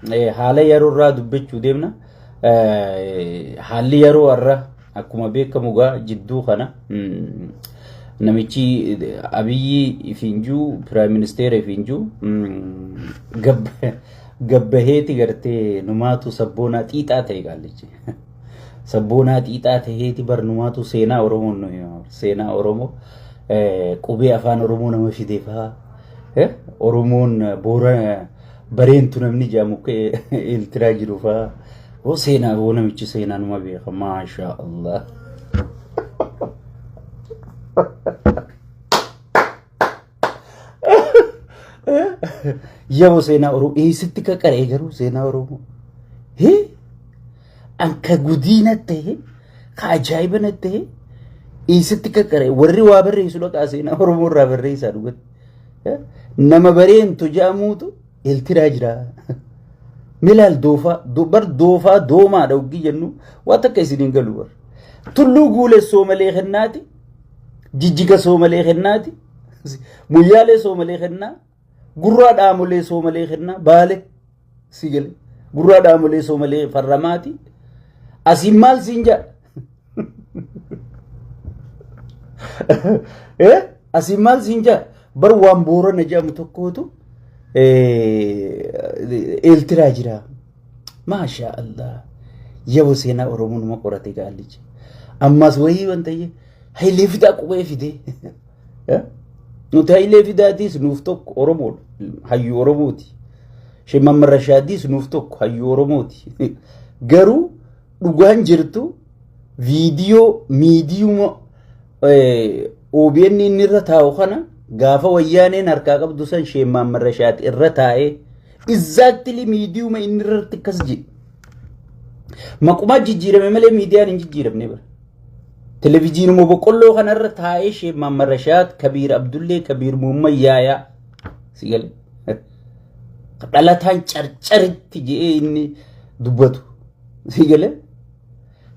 Haala yeroo irraa dubbachuu deemna. Haalli yeroo har'a akkuma beekamu gaa jidduu kana namichi Abiyyi ifiinjuu piraayim ministeera ifiinjuu gabbaheeti gartee numaatu sabboonaa xiixaa ta'e qaallichi. Sabboonaa xiixaa ta'eeti bar numaatu seenaa Oromoo nu hima. Seenaa Oromoo qubee afaan Oromoo nama fide fa'aa. Oromoon boora bareentu namni jedhamu eeltiraa jiru fa'aa. Hoo seenaa hoo namichi seenaa numa beeka maashaa Allah. Yaboo seenaa Oromoo eessatti qaqaree garuu seenaa Oromoo. Hee anka gudiina ta'e ka ajaa'iba na ta'e eessatti qaqaree warri waa barreessu dhaqaa seenaa Oromoo irraa barreessaa dhugatti. Nama bareentu jedhamuutu eeltiraa jira. Milaal doofaa bar doofaa doomaadha oggii jennu waa takka isin hin galu bar. Tulluu guulessoo malee kennaati. Jijjiga soomalee kennaati. Muyyaalee soomalee kennaa. Gurraa dhaamolee soomalee kennaa. Baale si gale. Gurraa dhaamolee soomalee farramaati. Asiin maal siin jedha? Asiin maal siin jedha? Bar waan boorana jedhamu tokkootu eeltiraa jira. Maashaa Allah. Yaboo seenaa Oromoo numa qorate gaallichi. Ammas wayii wanta iyyee Hayilee Fidaa qubee fidee. Nuti Hayilee Fidaatiis nuuf tokko Oromoodha. Hayyuu Oromooti. Sheek Mammar Rashaadiis nuuf tokko hayyuu Oromooti. Garuu dhugaan jirtu viidiyoo miidiyuma OBN inni irra taa'u kana gaafa wayyaaneen harkaa qabdu san Sheek Mammar Rashaad irra taa'ee Exactly miidiyuma inni irratti akkas jedhe. Maqumaa jijjiirame malee miidiyaan hin jijjiiramne bara. Televijiinuma boqqolloo kanarra taa'ee Sheek Mahammad Rashaad, Kabiir Abdullee, Kabiir Muhammad Yaayaa si gale. Dhalataan carcaritti jedhee inni dubbatu si gale.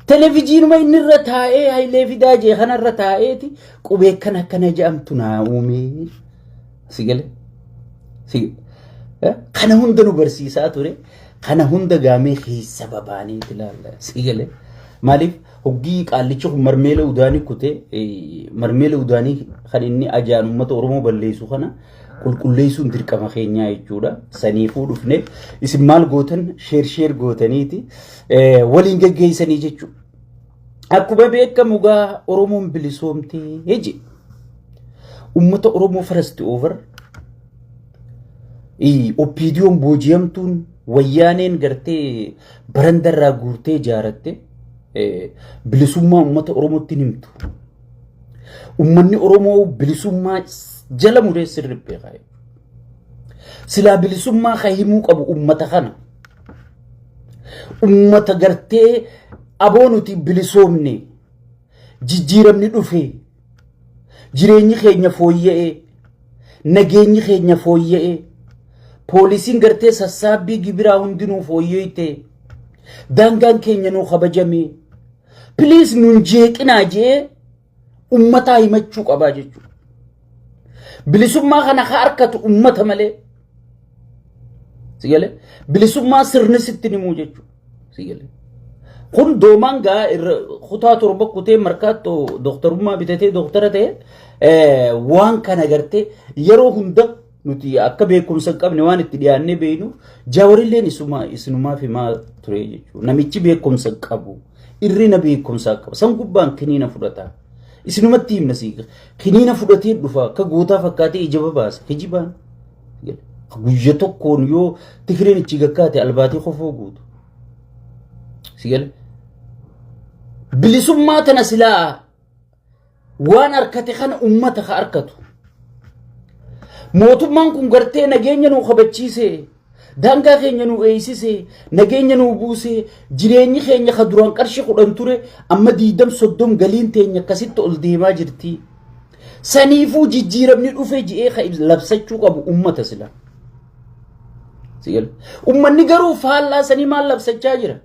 Televijiinuma inni irra taa'ee Hayilee Fidaa jee kanarra taa'eeti qubee akkana akkana jedhamtu naa uumee si gale. Kana hunda nu barsiisaa ture. Kana hunda gaamee keessa babaaniiti ilaalla. Si gale. Maaliif hoggii qaallichi kun marmeela udaanii kute marmeela udaanii kan inni ajaan uummata Oromoo balleessu kana qulqulleessuun dirqama keenyaa jechuudha. Saniifuu dhufne isin maal gootan sheer sheer gootaniiti waliin geggeessanii jechuudha. Akkuma beekamu gaa Oromoon bilisoomtee jedhe. Uummata Oromoo first over OPDOn booji'amtuun wayyaaneen gartee barandarraa guurtee ijaaratte bilisummaa uummata Oromootti himtu. Uummanni Oromoo bilisummaa jala muree sirri beekaa. Silaa bilisummaa kan himuu qabu uummata kana. Uummata gartee aboo nuti bilisoomne jijjiiramni dhufe jireenyi keenya fooyya'ee nageenyi keenya fooyya'ee poolisiin gartee sassaabbii gibiraa hundinuu fooyya'ite daangaan keenya nuu kabajame piliis nun jeeqinaa jee ummataa himachuu qabaa jechuudha. Bilisummaa kana ka harkatu ummata malee. Sigalee bilisummaa sirni sitti himuu jechuudha. Sigalee. Kun doomaan gaa irra kutaa torba kutee markaattoo dooktarummaa bitatee dooktara ta'e waan kana gartee yeroo hunda nuti akka beekumsa hin qabne waan itti dhiyaannee beeknu jaawarilleen isuma isinumaaf himaa ture jechuudha. Namichi beekumsa hin qabu. Irrina beekumsaa qaba. San gubbaan kiniina fudhata. Isinumatti himna sii. Kiniina fudhatee dhufa akka gootaa fakkaatee ija babaasa. Kijibaan. Guyya tokkoon yoo tikireen ichi gakkaate albaatee kofoo guutu. Si gala. Bilisummaa tana silaa waan harkate kana ummata ka harkatu. Mootummaan kun gartee nageenya nuu kabachiise, daangaa keenya nuu eeysise, nageenya nuu buuse, jireenyi keenya ka duraan qarshii 10 ture amma 20 30 galiin teenya akkasitti ol deemaa jirti. Saniifuu jijjiiramni dhufe ji'ee ka labsachuu qabu ummata sila. Ummanni garuu faallaa sanii maal labsachaa jira?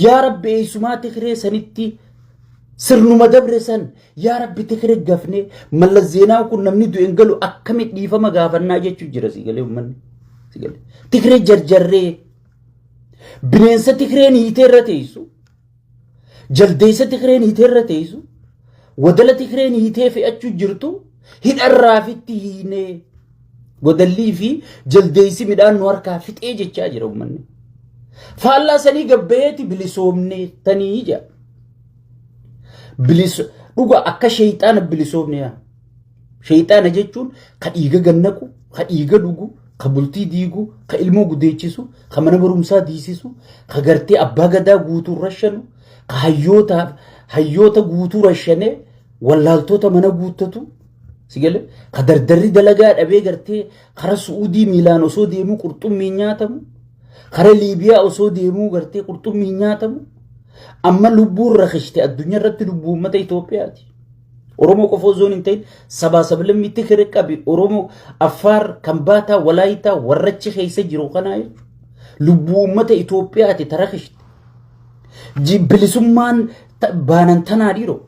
Yaa Rabbi eessumaa tikiree sanitti sirnuma dabre san yaa Rabbi tikiree gafnee Mallas Zeenaawi kun namni du'e hin galu akkamitti dhiifama gaafannaa jechuu jira si galee uummanni. Si galee. Tikiree jarjarree. Bineensa Tigreen hiitee irra teessu, jaldeessa Tigreen hiitee irra teessu, wadala Tigreen hiitee fe'achuu jirtu hidharraa fitti hiinee wadallii fi jaldeessi midhaan nu harkaa fixee jechaa jira uummanni. Faallaa sanii gabbayeeti bilisoomne tanii jedha. Bilis dhuga akka sheeyxaana bilisoomne yaa. Sheeyxaana jechuun ka dhiiga gannaqu, ka dhiiga dhugu, ka bultii diigu, ka ilmoo gudeechisu, ka mana barumsaa diisisu, ka gartee abbaa gadaa guutuu rashanu, ka hayyoota guutuu rashanee wallaaltota mana guuttatu. Si galee ka dardarri dalagaa dhabee gartee kara Su'uudii miilaan osoo deemuu qurxummiin nyaatamu, kara Liibiyaa osoo deemuu gartee qurxummiin nyaatamu, amma lubbuun rakishte addunyaa irratti lubbuu uummata Itoophiyaati. Oromoo qofa osoo hin ta'in sabaa sablammiitti kire qabi Oromoo, Affaar, Kambaataa, Walaayitaa warrachi keessa jiru kanaa jechuudha. Lubbuu uummata Itoophiyaati tarakishte. Bilisummaan baanan tanaa dhiiroo.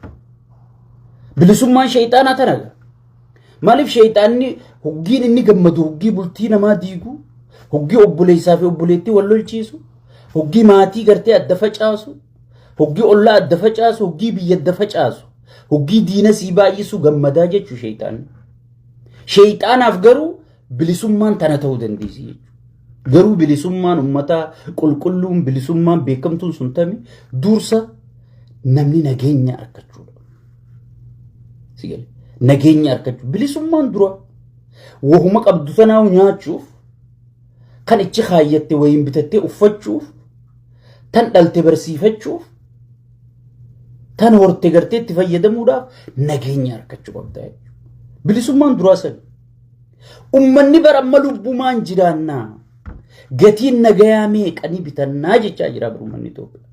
Bilisummaan sheeyxaanaa tana. Maaliif sheeyxaanni hoggiin inni gammadu hoggii bultii namaa diigu, hoggii obboleessaa fi obboleettii wal lolchiisu, hoggii maatii gartee adda facaasu, hoggii ollaa adda facaasu, hoggii biyya adda facaasu, hoggii diina sii baay'isu gammadaa jechuu sheeyxaanni. Sheeyxaanaaf garuu bilisummaan tana ta'uu dandeessi jechuudha. Garuu bilisummaan uummataa qulqulluun bilisummaan beekamtuun sun tami dursa namni nageenya argachuudha. Si galee nageenya argachuu bilisummaan dura wahuma qabdu tanaa nyaachuuf kan ichi kaayyatte wayiin bitattee uffachuuf tan dhalte barsiifachuuf tan horte gartee itti fayyadamuudhaaf nageenya argachuu qabda jechuudha. Bilisummaan duraa sani. Ummanni bara amma lubbumaan jiraannaa gatiin nagayaa meeqanii bitannaa jechaa jira bara ummanni Itoophiyaa.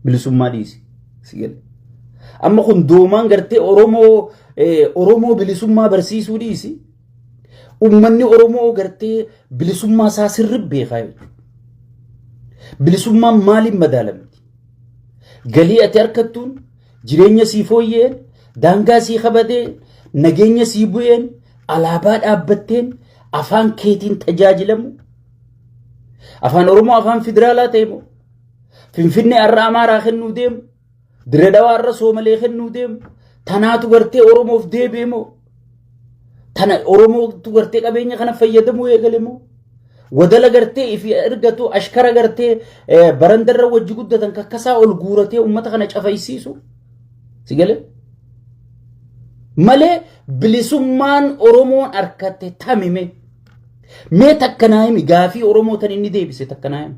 Bilisummaa dhiisi. Si gale. Amma kun doomaan gartee Oromoo bilisummaa barsiisuu dhiisi. Ummanni Oromoo gartee bilisummaa isaa sirri beekaa jechuudha. Bilisummaan maaliin madaalamti? Galii ati argattuun, jireenya sii fooyyeen, daangaa sii kabadeen, nageenya sii bu'een, alaabaa dhaabbatteen, afaan keetiin tajaajilamu. Afaan Oromoo afaan federaalaa ta'e moo? Finfinnee har'a Amaaraa kennuu deemu? Dirree Dhawaa har'a Soomalee kennuu deemu? Tanaatu gartee Oromoof deebi'e moo? Tana Oromootu gartee qabeenya kana fayyadamuu eegale moo? Wadala gartee ifi ergatu ashkara gartee barandarra wajji guddatan kakkasaa ol guuratee uummata kana cafaysiisu. Si galee? Malee bilisummaan Oromoon arkatte tamime. Mee takka naa himi gaafii Oromoo tan inni deebise takka naa himi.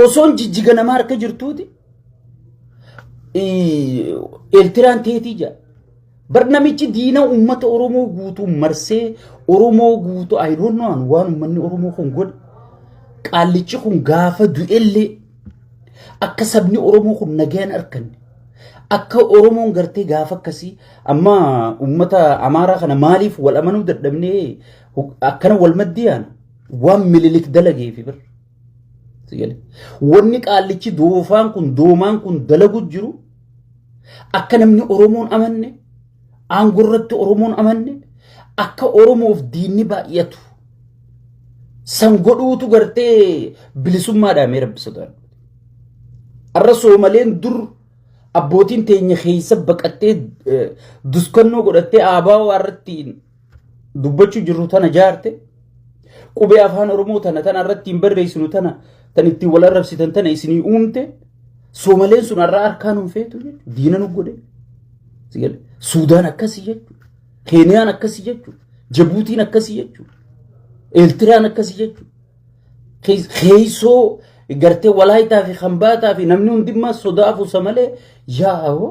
Osoon jijjiga namaa harka jirtuuti Eeltiraan teetii jira. Bar namichi diina uummata Oromoo guutuu marsee Oromoo guutuu I don't know waan uummanni Oromoo kun godhe. Qaallichi kun gaafa du'ellee akka sabni Oromoo kun nagaan arkanne akka Oromoon gartee gaafa akkasii amma uummata Amaaraa kana maaliif wal amanuu dadhabnee akkana wal maddii yaana waan Mililik dalageefi bir. Wanni qaallichi doofaan kun doomaan kun dalagu jiru akka namni Oromoon amanne aangoo irratti Oromoon amanne akka Oromoof diinni baay'atu san godhuutu gartee bilisummaadhaan mee rabbi sodaadhu. Arra Soomaleen dur abbootiin teenya keessa baqattee duskannoo godhattee aabaa irratti dubbachuu jirru tana jaarte qubee afaan Oromoo tana tana irratti hin barreessinu tana tan ittiin wal arrabsitan tana isinii uumte Soomaleen sun har'a harkaa nuun feetu jechuudha. Diina nu godhe. Suudaan akkasii jechuudha. Keeniyaan akkasii jechuudha. Jabuutiin akkasii jechuudha. Eeltiraan akkasii jechuudha. Keessoo gartee Walaayitaa fi Kambaataa fi namni hundimmaa sodaa afuusa malee yaa'oo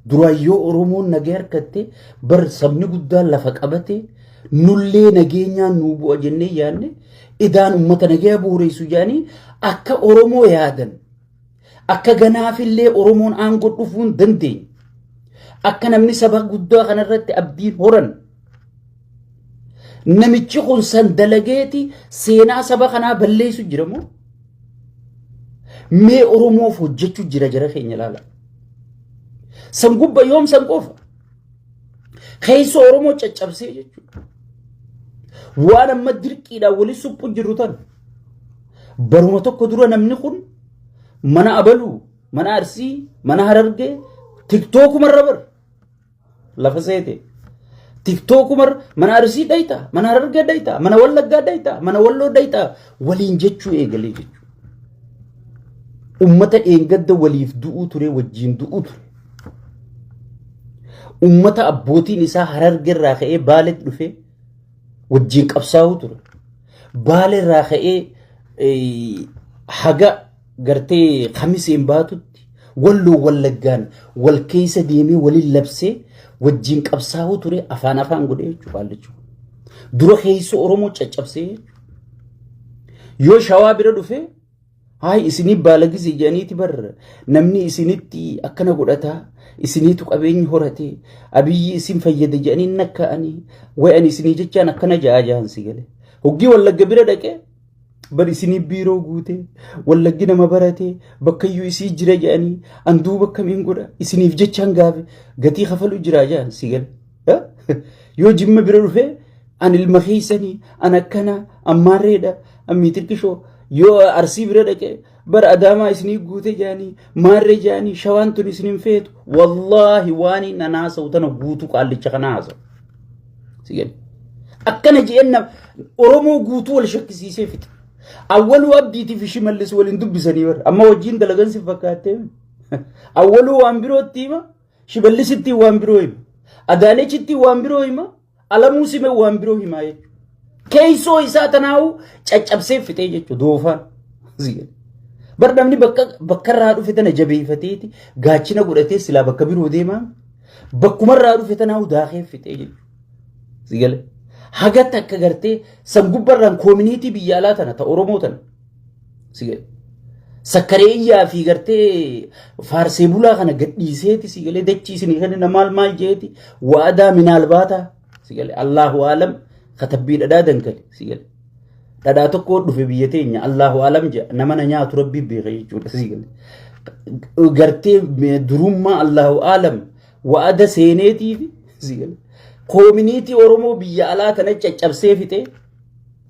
duraayyoo Oromoon nagee harkatte bar sabni guddaan lafa qabate nullee nageenyaan nuu bu'a jennee yaadne idaan ummata nagaya bu'uureessu jedhanii akka Oromoo yaadan akka ganaafillee Oromoon aangoo dhufuu hin dandeenye akka namni saba guddaa kanarratti abdiin horan namichi kun san dalageeti seenaa saba kanaa balleessu jira moo? Mee Oromoof hojjechuu jira jara keenya ilaala. San gubba yoom san qofa? Keessoo Oromoo caccabsee jechuudha. Waan amma dirqiidhaan wali suphu jirru tan. Baruma tokko dura namni kun mana Abaluu, mana Arsii, mana Harargee, tiktookumarra bar lafa seete. Tiktookumarra mana Arsii dhayta, mana Harargee dhayta, mana Wallaggaa dhayta, mana Walloo dhayta waliin jechuu eegalee jechuudha. Ummata dheengadda waliif du'uu ture wajjin du'uu ture. Ummata abbootiin isaa Harargeerraa ka'ee Baaletti dhufee wajjin qabsaa'uu ture. Baaleerraa ka'ee haga gartee kamiseen baatutti walloo wallaggaan wal keessa deemee waliin labsee wajjin qabsaa'uu ture afaan afaan godhee jechuudha qaallichi. Dura keessoo Oromoo caccabsee jechuudha. Yoo shawaa bira dhufee Haay isinii baalagisii jedhaniiti bar namni isinitti akkana godhataa isiniitu qabeenya horate abiyyi isin fayyada jedhanii nakka'anii way ani isinii jechaan akkana ja'a jahan si gale. Hoggii wallagga bira dhaqee bar isinii biiroo guute wallaggi nama barate bakkayyuu isii jira jedhanii an duuba akkamiin godha isiniif jechaan gaafe gatii kafalu jira jahan si gale. Yoo jimma bira dhufee an ilma keessanii an akkana an maarreedha an miitirkishoo yoo arsii bira dhaqee bara adaamaa isinii guute jaanii maarree jaanii shawaan tun isin hin feetu wallaahi waan inni an haasa'u tana guutuu qaallicha kana haasa'u. Si gale. Akkana je'een Oromoo guutuu wal shakkisiisee fixe. Awwaluu abdiitii fi shimallis waliin dubbisanii bara amma wajjin dalagan si fakkaattee awwaluu waan birootti hima Shimallisitti waan biroo hima. Adaanechitti waan biroo hima. Alamuu Simee waan biroo himaa jechuudha. Keessoo isaa tanaa'u caccabsee fixee jechuudha doofaan. Bar namni bakka bakka irraa dhufe tana jabeeffateeti gaachina godhatee silaa bakka biroo deemaa bakkuma irraa dhufe tanaa'u daakee fixee jechuudha. Sigale. Haga takka gartee san gubbarraan koominiitii biyya alaa tana ta Oromoo tana. Sigale. Sakkaree iyyaa fi gartee faarsee bulaa kana gadhiiseeti sigalee dachii isinii kenna maal maal jeeti waadaa minaal baataa sigalee Allahu aalam katabbii dhadhaa dankale sigalee. Dhadhaa tokko dhufe biyya teenya Allahu aalam jedha nama na nyaatu rabbii beeka jechuudha sigalee. Gartee durummaa Allahu aalam waada seeneetii fi sigalee. Koominiitii Oromoo biyya alaa tana caccabsee fixee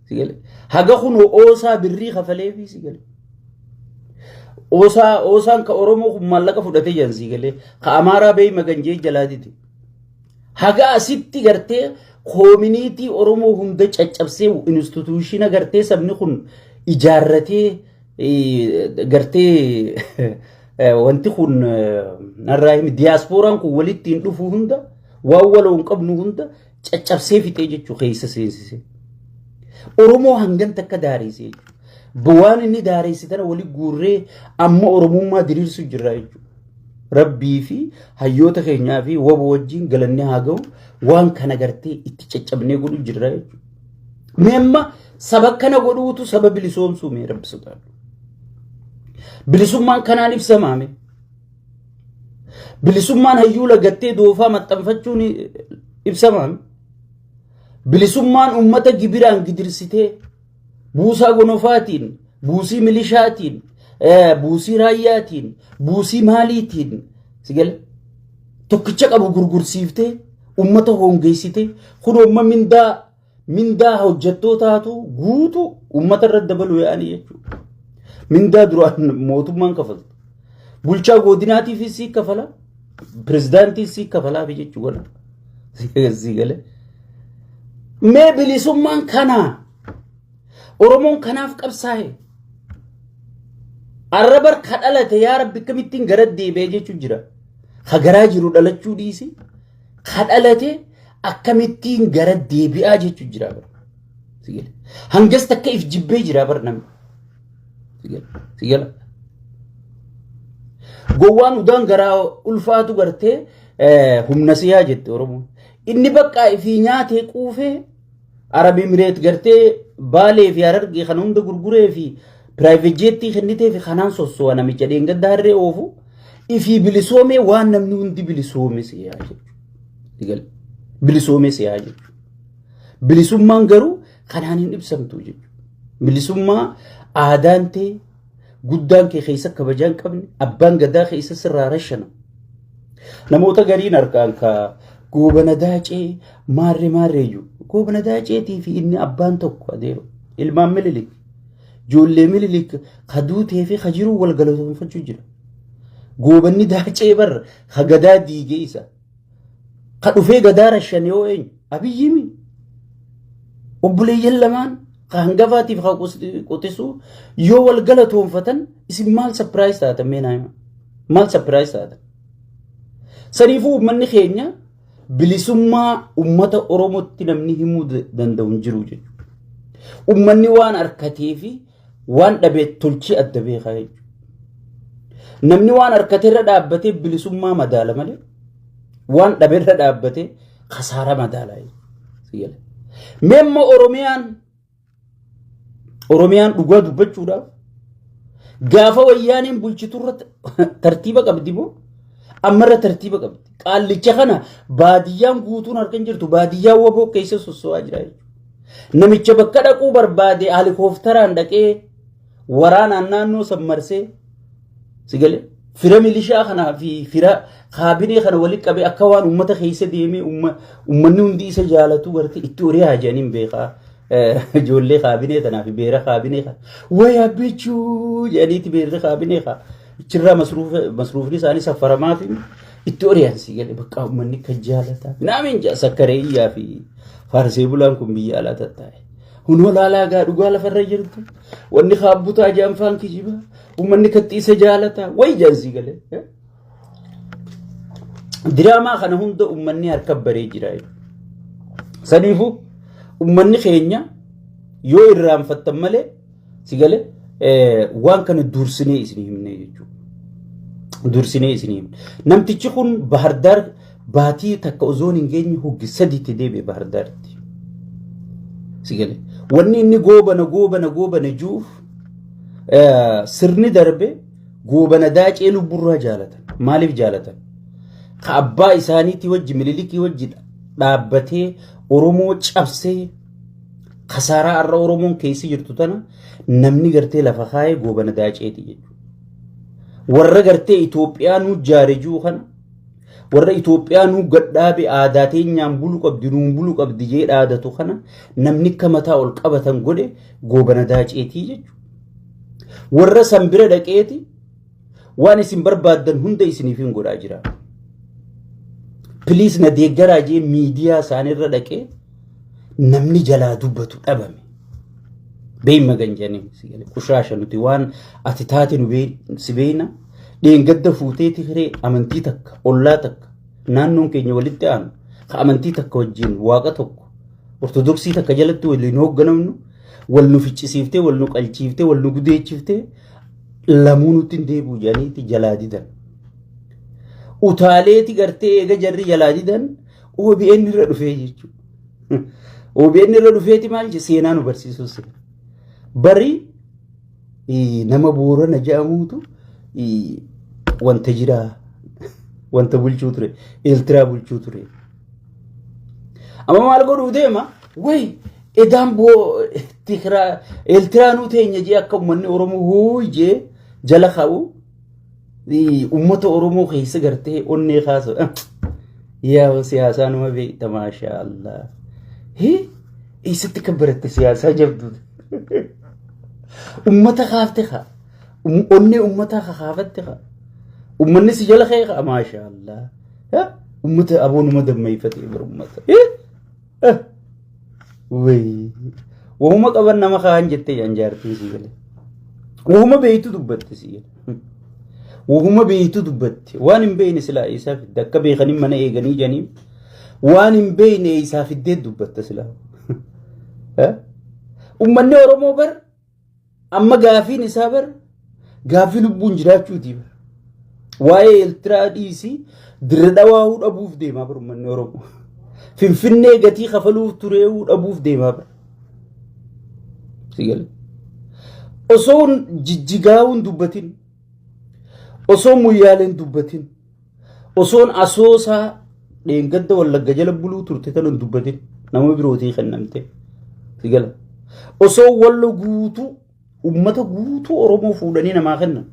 Sigale. Haga kun oosaa birrii kafaleefi sigale. Oosaa oosaan ka Oromoo kun maallaqa fudhatee jiran sigale. Ka Amaaraa beey maganjee jalaa dide. Haga asitti gartee koominiitii Oromoo hunda caccabsee instituushina gartee sabni kun ijaarratee gartee wanti kun narraa himi diyaaspooraan kun walitti hin dhufu hunda waan waloo hin qabnu hunda caccabsee fixee jechuu keessa seensise. Oromoo hangan takka daareesse jechuudha. Waan inni daareesse tana wali guurree amma Oromummaa diriirsu jirra jechuudha. Rabbii fi hayyoota keenyaa fi wabo wajjin galanni haa ga'u waan kana gartee itti caccabnee godhu jirra jechuudha. Mee amma saba kana godhuutu saba bilisoomsuu mee rabbi sodaadhu. Bilisummaan kanaan ibsamaame. Bilisummaan hayyuu lagattee doofaa maxxanfachuun ibsamaan. Bilisummaan uummata gibiraan gidirsitee buusaa gonofaatiin, buusii milishaatiin, buusii raayyaatiin, buusii maaliitiin sigale tokkicha qabu gurgursiiftee uummata hongeessitee kun uumma mindaa mindaa hojjettootaatu guutuu uummata irratti dabaluu yaa'anii jechuudha. Mindaa duraan mootummaan kafaltu. Bulchaa godinaatiifis sii kafala, pirezidaantiif sii kafalaafi jechuudha. Sii galee. Mee bilisummaan kanaa Oromoon kanaaf qabsaa'e. Arra bar ka dhalate yaa rabbi akkamittiin gara deebi'ee jechuun jira. Ka garaa jiru dhalachuu dhiisi. Ka dhalate akkamittiin gara deebi'aa jechuun jira bar. Sigala. Hangas takka if jibbee jira bar namni. Sigala. Sigala. Gowwaan udaan garaa ulfaatu gartee humna siyaa jette Oromoon. Inni bakka ifii nyaatee quufee Arab Emireet gartee Baalee fi Harargee kana hunda gurguree fi piraayiveet jeettii kennitee fi kanaan sosso'a namicha dheengadda harree oofu ifii bilisoomee waan namni hundi bilisoome si'aa jechuudha. Bilisoomee si'aa jechuudha. Bilisummaan garuu kanaan hin ibsamtu jechuudha. Bilisummaa aadaan tee guddaan kee keessa kabajaa hin qabne abbaan gadaa keessa sirraa rashana. Namoota gariin harkaan ka goobana daacee maarree maarree jiru. Goobana daaceetii fi inni abbaan tokko adeero ilmaan mililik. Ijoollee Minilik ka duutee fi ka jiruu wal galatoonfachuu jira. Goobanni Daacee bar ka gadaa diigee isa. Ka dhufee gadaa rashan yoo eenyu? Abiyyimi. Obboleeyyan lamaan ka hangafaatiif ka quxisuu yoo wal galatoonfatan isin maal surprise taatan mee naa hima? Maal surprise taatan? Saniifuu uummanni keenya bilisummaa uummata Oromootti namni himuu danda'u hin jiru jechuudha. Uummanni waan harkatee fi waan dhabe tolchee adda beekaa jechuudha. Namni waan harkateerra dhaabbatee bilisummaa madaala malee waan dhabeerra dhaabbatee kasaaraa madaala jechuudha. Mee immoo Oromiyaan dhugaa dubbachuudhaaf gaafa wayyaaneen bulchiturra tartiiba qabdi moo ammarra tartiiba qabdi. Qaallicha kana baadiyyaan guutuun harka hin jirtu, baadiyyaan waboo keessa sosso'aa jira jechuudha. Namicha bakka dhaquu barbaade helikoophteraan dhaqee waraanaan naannoo san marsee si galee fira milishaa kanaa fi fira kaabinee kana walitti qabee akka waan uummata keessa deemee uummanni hundi isa jaalatu gartee itti horii haa jedhaniin beekaa. Ijoollee kaabinee tanaa fi beera kaabinee kana wayi abbichuu jedhaniiti beerri kaabinee kana achirraa masruufni isaanii saffaramaa fi itti horiyaan si galee bakka uummanni kan jaalataa naamiin jaa sakkareeyyaa fi faarsee bulaan kun biyya alaa tattaa'e. Hunoo laalaa gaa dhugaa lafarra jirtu wanni kaabbutaa jaanfaan kijiba uummanni kattiisa jaalataa wayi jaan si galee. Diraamaa kana hunda uummanni harka baree jira. Saniifuu uummanni keenya yoo irraanfattan malee si galee waan kana dursinee isin himne jechuudha. Dursinee isin himne. Namtichi kun Bahardaar baatii takka osoo hin geenye hoggi sadiitti deebi'e Bahardaaritti. Si galee wanni inni goobana goobana goobana juuf sirni darbe Goobana Daacee lubburraa jaalatan. Maaliif jaalatan? Ka abbaa isaaniitii wajji Mililikii wajji dhaabbatee Oromoo cabsee kasaaraa har'a Oromoon keessa jirtu tana namni gartee lafa kaayee Goobana Daaceeti jechuudha. Warra gartee Itoophiyaa nuu jaare jiru kana warra Itoophiyaa nuu gadhaabe aadaa teenyaan bulu qabdi nuun bulu qabdi jee dhaadatu kana namni akka mataa ol qabatan godhe Goobana Daaceetii jechuudha. Warra san bira dhaqeeti waan isin barbaaddan hunda isiniif hin godhaa jira. Please na deeggaraa jee miidiyaa isaaniirra dhaqee namni jalaa dubbatu dhabame. Beeyma ganjanii qushaasha nuti waan ati taate nu si beeyna. Dheengadda fuutee tiree amantii takka ollaa takka naannoon keenya walitti aanu ka amantii takka wajjin waaqa tokko ortodoksii takka jalatti waliin hoogganamnu wal nu ficcisiiftee wal nu qalchiiftee wal nu gudeechiftee lamuu nutti hin deebi'u jedhaniiti jalaa didan. Utaaleeti gartee eega jarri jalaa didan OBN irra dhufee jechuudha. OBN irra dhufeeti maal jedhe seenaa nu barsiisuu seena. Bari nama Boorana jedhamuutu wanta jiraa wanta bulchuu ture Eeltiraa bulchuu ture. Amma maal godhuu deema? Wayi edaan boo tikiraa Eeltiraanuu teenya jee akka uummanni Oromoo hooyi jee jala ka'u uummata Oromoo keessa gartee onnee kaasu. Yaa siyaasaa numa beekta maashaa Allah. Hee eessatti kan baratte siyaasaa jabduu? Uummata kaafte kaa. Onnee uummataa kakaafatte kaa. Uummanni si jala ka'e kaa maashaa Allah. Uummata aboo numa dammeeffatee bara uummata. Wayii. Wahuma qaban nama kaan jettee jaan jaartiin sii galee. Wahuma beeytu dubbatte sii galee. Wahuma beeytu dubbatte. Waan hin beeyne silaa eessaa fidde akka beekanii mana eeganii janiin waan hin beeyne eessaa fiddee dubbatta silaa. Uummanni Oromoo bar Amma gaafiin isaa bar gaaffii lubbuun jiraachuuti bar. Waa'ee Eeltiraa dhiisii dirra dhawaahuu dhabuuf deemaa bar uummanni Oromoo. Finfinnee gatii kafaluuf tureehuu dhabuuf deemaa bar. Si gale. Osoo jijjigaa'uun dubbatin, osoo muyyaaleen dubbatin, osoon asoosaa dheengadda wallagga jala buluu turte tan hin dubbatin nama birootii kennamte si gala. Osoo wallo guutuu ummata guutuu Oromoo fuudhanii namaa kennan.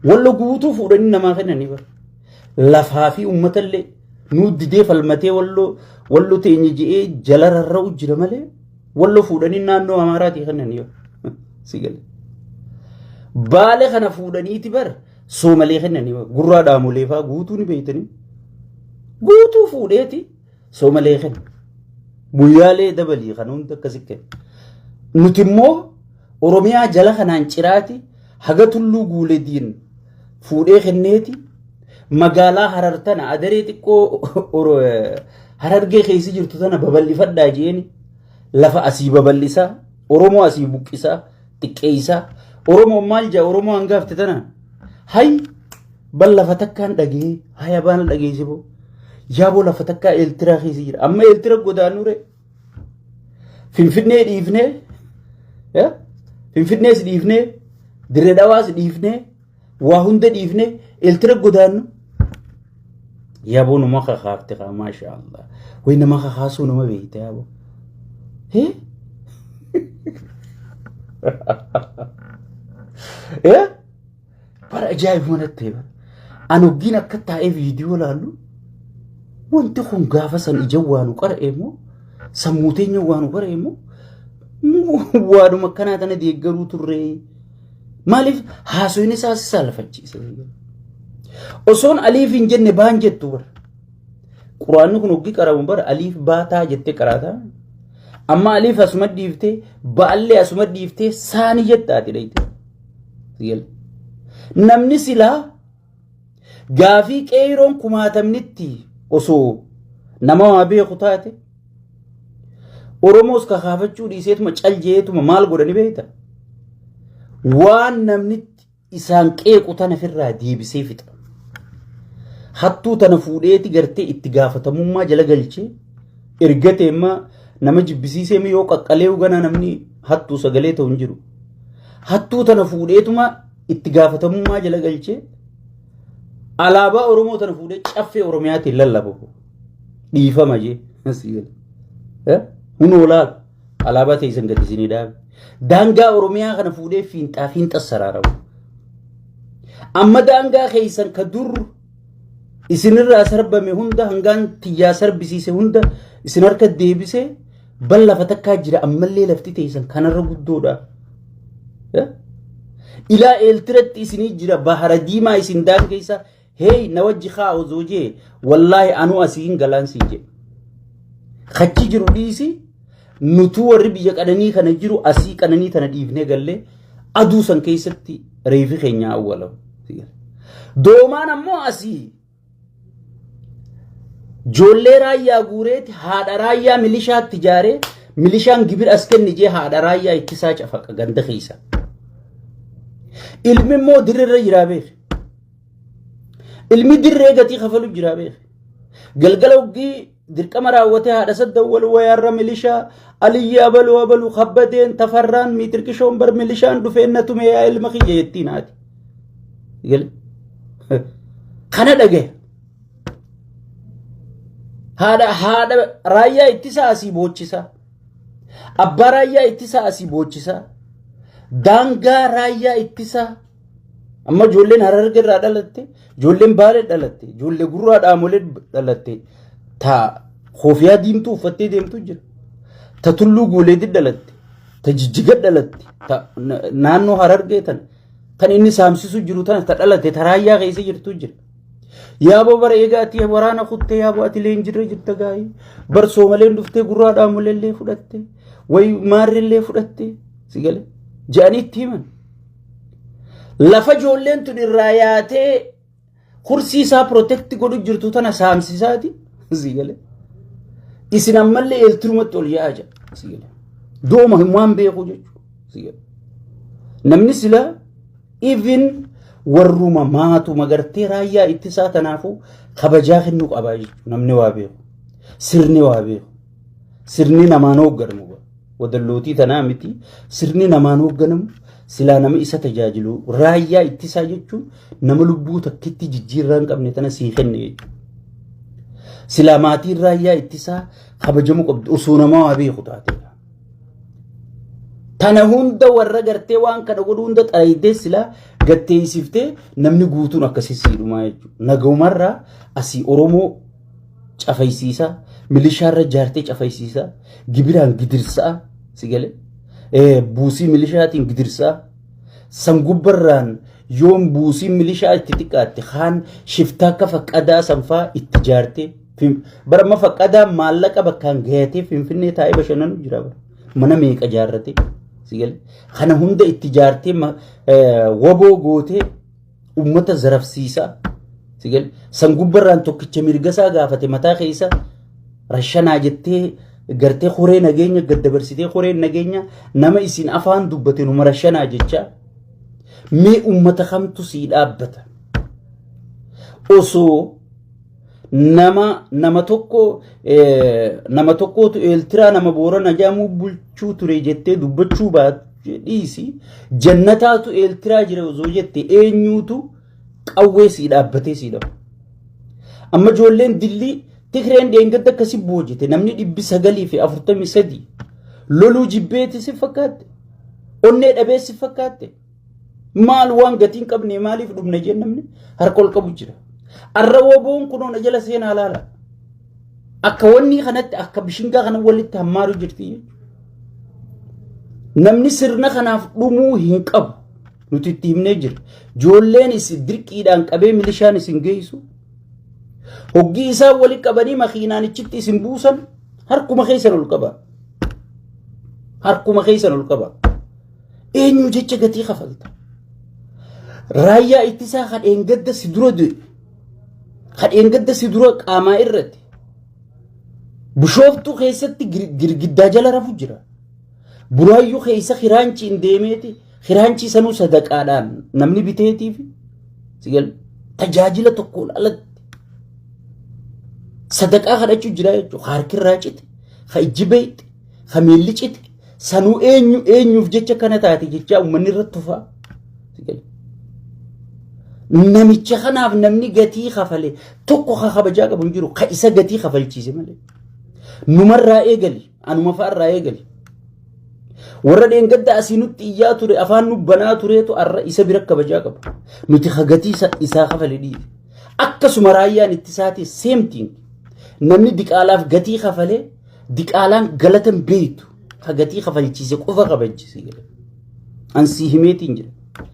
Wallo guutuu fuudhanii namaa kennanii bara. Lafaa fi uummatallee nuu didee falmatee walloo wallo teenya je'ee jala rarra'u jira malee Wallo fuudhanii naannoo Amaaraatii kennan yoo si gale. Baale kana fuudhaniiti bar Soomalee kennanii gurraa dhaamolee fa'aa guutuu ni beektanii. Guutuu fuudheeti Soomalee kenna. Guyyaalee dabalii kan hunda akkasi kenna. Nuti immoo Oromiyaa jala kanaan ciraati haga tulluu guulediin fuudhee kenneeti magaalaa Harar tana adaree xiqqoo Harargee keessa jirtu tana babal'ifadhaa jeeni lafa asii babal'isaa Oromoo asii buqqisaa xiqqeessaa Oromoon maal jaa Oromoo hangaafte tana hay bal lafa takkaan dhagee haya baana dhageesse boo yaaboo lafa takkaa Eeltiraa keessa jira amma Eeltira godaanure Finfinnee dhiifnee Finfinnees dhiifnee Dirree Dhawaas dhiifnee waa hunda dhiifnee Eeltira godaannu. Yaaboo nama kakaafte kaa maasha Allah. Way nama kakaasuu nama beekte yaaboo. Hee? Eh? Bara ajaa'ibuma natti ta'e bara. Ani hoggiin akka taa'ee viidiyoo laallu wanti kun gaafa san ija waa nu qara'e immoo sammuu teenya waa nu qara'e immoo waanuma akkanaa tana deeggaruu turre. Maaliif haasoyni isaa si saalfachiise. Osoon aliif hin jenne baan jettu bara. Quraanni kun hoggii qaramu bara aliif baataa jettee qaraataa. Amma aliif asuma dhiiftee baallee asuma dhiiftee saani jettaati dhayite. Namni silaa gaafii qeeyroon kumaatamnitti osoo nama waa beeku taate Oromoos kakaafachuu dhiiseetuma cal jeetuma maal godhani beekta? Waan namni isaan qeequ tana ofirraa deebisee fixa. Hattuu tana fuudheeti gartee itti gaafatamummaa jala galchee ergatee immoo nama jibbisiisee yoo qaqqalee ganaa namni hattuu sagalee ta'u hin jiru. Hattuu tana fuudheetuma itti gaafatamummaa jala galchee alaabaa Oromoo tana fuudhee caffee Oromiyaatiin lallabu. Dhiifama jee. Hunoo laal alaabaa teessan gadi isinii dhaabe. Daangaa Oromiyaa kana fuudhee fiinxaa fiinxa saraaramu. Amma daangaa keessan ka dur isinirraa sarbame hunda hangaan tiyyaa sarbisiise hunda isin harka deebisee bal lafa takkaa jira ammallee lafti teessan kanarra guddoodha. Ilaa eeltiratti isinii jira bahara diimaa isin daangeessa hey na wajji kaa osoo jee wallaahi anuu asii hin galaan siin jedhe. Kachi jiru dhiisi nutuu warri biyya qananii kana jiru asii qananii tana dhiifnee gallee aduu san keessatti reefi keenya awwalamu. Doomaan ammoo asii Joollee raayyaa guureeti haadha raayyaa milishaatti ijaaree milishaan gibira as kenni jee haadha raayyaa ittisaa cafaqa ganda keessa. Ilmi immoo dirreerra jiraa beeke. Ilmi dirree gatii kafalu jiraa beeke. Galgala hoggii dirqama raawwatee haadha saddawwal wayaarra milishaa aliyyi abaluu abaluu kabbadeen tafarraan miitirqishoon bar milishaan dhufeen na tume yaa ilma kiyya jettiin haati. Kana dhagaye. Haadha haadha raayyaa ittisaa asii boochisaa. Abbaa raayyaa ittisaa asii boochisaa. Daangaa raayyaa ittisaa. Amma ijoolleen Hararge irraa dhalatte, ijoolleen Baalee dhalatte, ijoollee Gurraa Dhaamolee dhalatte, ta koofiyaa diimtuu uffattee deemtu jira. Ta Tulluu Guuleetti dhalatte, ta Jijjiga dhalatte, ta naannoo Harargee tana. Kan inni saamsisu jiru tana ta dhalate ta raayyaa keessa jirtu jira. Yaaboo bara egaa ati waraana kuttee yaaboo ati leenjirra jirta gaa'ii. Bar soomaleen dhuftee gurraa dhaamoleellee fudhatte. Wayi maarrillee fudhatte. Si gale. Je'anii itti himan. Lafa ijoolleen tun irraa yaatee kursii isaa protect godhu jirtu tana saamsisaati. Si gale. Isin ammallee eeltirumatti ol yaa'aa jira. Si gale. Dooma hin waan beeku jechuudha. Si gale. Namni sila even warruma maatuma gartee raayyaa ittisaa tanaafuu kabajaa kennuu qabaa jechuudha. Namni waa beeku. Sirni waa beeku. Sirni namaan hoogganamu. Wadallootii tanaa miti. Sirni namaan hoogganamu silaa nama isa tajaajilu raayyaa ittisaa jechuun nama lubbuu takkitti jijjiirraa hin qabne tana sii kenne jechuudha. Silaa maatiin raayyaa ittisaa kabajamu qabdu osoo nama waa beeku taateedha. Tana hunda warra gartee waan kana godhu hunda xaraydee silaa gatteessiftee namni guutuun akkasii siidhumaa jechuudha. Nagaumarraa asii Oromoo cafaysiisaa, milishaarra jaartee cafaysiisaa, gibiraan gidirsaa, Si galee buusii milishaatiin gidirsaa san gubbarraan yoom buusii milishaa itti xiqqaatte kaan shiftaa akka faqqadaa sanfaa itti jaartee bara amma faqqadaa maallaqa bakkaan gayatee Finfinnee taa'ee bashannanu jira bara. Mana meeqa jaarratee si galee kana hunda itti jaartee waboo gootee ummata zarafsiisaa si galee san gubbarraan tokkicha mirgasaa gaafate mataa keessa rashanaa jettee gartee horee nageenya gad dabarsitee horeen nageenya nama isin afaan dubbate numa rashanaa jechaa mee ummata kamtu sii dhaabbata osoo nama tokko nama tokkootu Eeltiraa nama Boorana jedhamu bulchuu ture jettee dubbachuu baate dhiisi jannataatu Eeltiraa jira osoo jette eenyuutu qawwee sii dhaabbatee sii dhabu. Amma ijoolleen dillii Tigreen dheengadda akkasi boojite namni 943 loluu jibbeeti si fakkaatte onnee dhabee si fakkaatte maal waan gatii hin qabne maaliif dhumne jeen namni harka ol qabu jira. Arra woboon kunoo na jala seenaa laala. Akka wanni kanatti akka bishingaa kana walitti hammaaru jirti jechuudha. Namni sirna kanaaf dhumuu hin qabu. Nuti itti himnee jira. Ijoolleen isin dirqiidhaan qabee milishaan isin geessu. Hoggii isaan walitti qabanii makiinaan ichitti isin buusan harkuma keessan ol qaba. Harkuma keessan ol qaba. Eenyu jecha gatii kafalta? Raayyaa ittisaa kadheen gadda si dura du'e. Kadheen gadda si dura qaamaa irratti. Bishooftuu keessatti girgiddaa jala rafu jira. Buraayyuu keessa kiraanchiin deemeeti kiraanchii sanuu sadaqaadhaan namni biteetiif tajaajila tokkoon alatti sadaqaa kadhachuu jira jechuudha. Harkirraa cite, ka ijji beeyte, ka miilli cite, sanuu eenyu eenyuuf jecha kana taate jecha uummanni irratti tufaa. Namicha kanaaf namni gatii kafale tokko ka kabajaa qabu hin jiru ka isa gatii kafalchiise malee. Numarraa eegali anuma fa'arraa eegali. Warra dheengadda asii nutti iyyaa ture afaan nu banaa tureetu arra isa bira kabajaa qabu. Nuti ka gatii isaa kafale dhiise. Akkasuma raayyaan ittisaati same thing. Namni diqaalaaf gatii kafalee diqaalaan galata hin beektu ka gatii kafalchiise qofa kabajchise jedha. An sii himeetiin jira.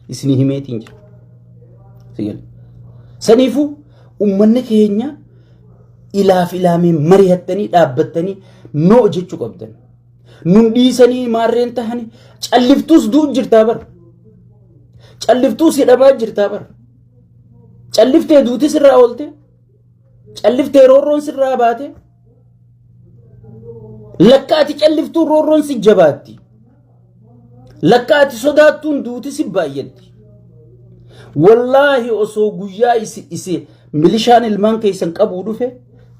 Isinii himeetiin jira. Si gala. Saniifuu uummanni keenya ilaaf ilaamee mari'attanii dhaabbattanii noo jechuu qabdan. Nun dhiisanii maarreen tahanii calliftuus du'u jirtaa bara. Calliftuus hidhamaa jirtaa bara. Calliftee duuti sirraa oolte. Calliftee roorroon sirraa baate. Lakka ati calliftuun roorroon si jabaatti. Lakka ati sodaattuun duuti si baay'atti. Wallaahi osoo guyyaa isi isi milishaan ilmaan keessan qabuu dhufe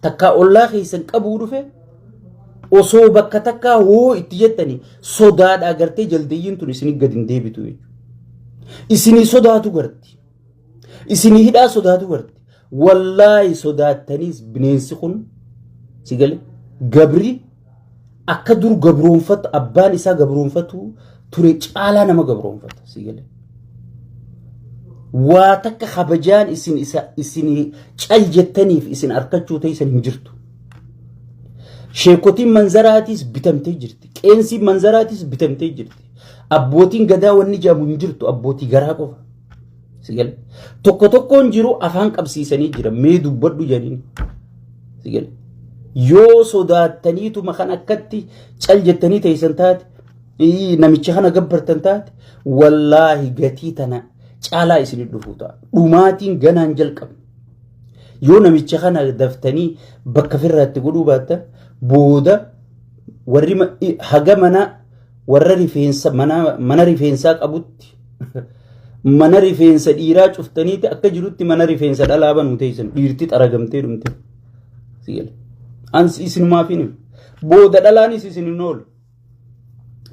takkaa ollaa keessan qabuu dhufe osoo bakka takkaa hoo itti jettanii sodaadhaa gartee jaldeeyyiin tun isinii gad hin deebitu jechuudha. Isinii sodaatu garti. Isinii hidhaa sodaatu garti. Wallaahi sodaattaniis bineensi kun si gale gabri akka dur gabroonfatu abbaan isaa gabroonfatu ture caalaa nama gabroonfata si gale. Waa takka kabajaan isin isa isin cal jettaniif isin arkachuu teessan hin jirtu. Sheekotiin manzaraatiis bitamtee jirti. Qeensiin manzaraatiis bitamtee jirti. Abbootiin gadaa wanni jedhamu hin jirtu abbootii garaa qofa. Si gale. Tokko tokkoon jiru afaan qabsiisanii jira. Mee dubbadhu jedhanii. Si gale. Yoo sodaattaniituma kan akkatti cal jettanii teessan taate namicha kana gabbartan taate wallaahi gatii tana caalaa isin dhufuu ta'a. Dhumaatiin ganaan jalqabne. Yoo namicha kana daftanii bakka firraatti godhuu baattan booda warri haga mana warra rifeensa mana rifeensaa qabutti mana rifeensa dhiiraa cuftaniiti akka jirutti mana rifeensa dhalaa banuu teessan dhiirti xaragamtee dhumte. Ans isinumaaf hin himu. Booda dhalaanis isin hin oolu.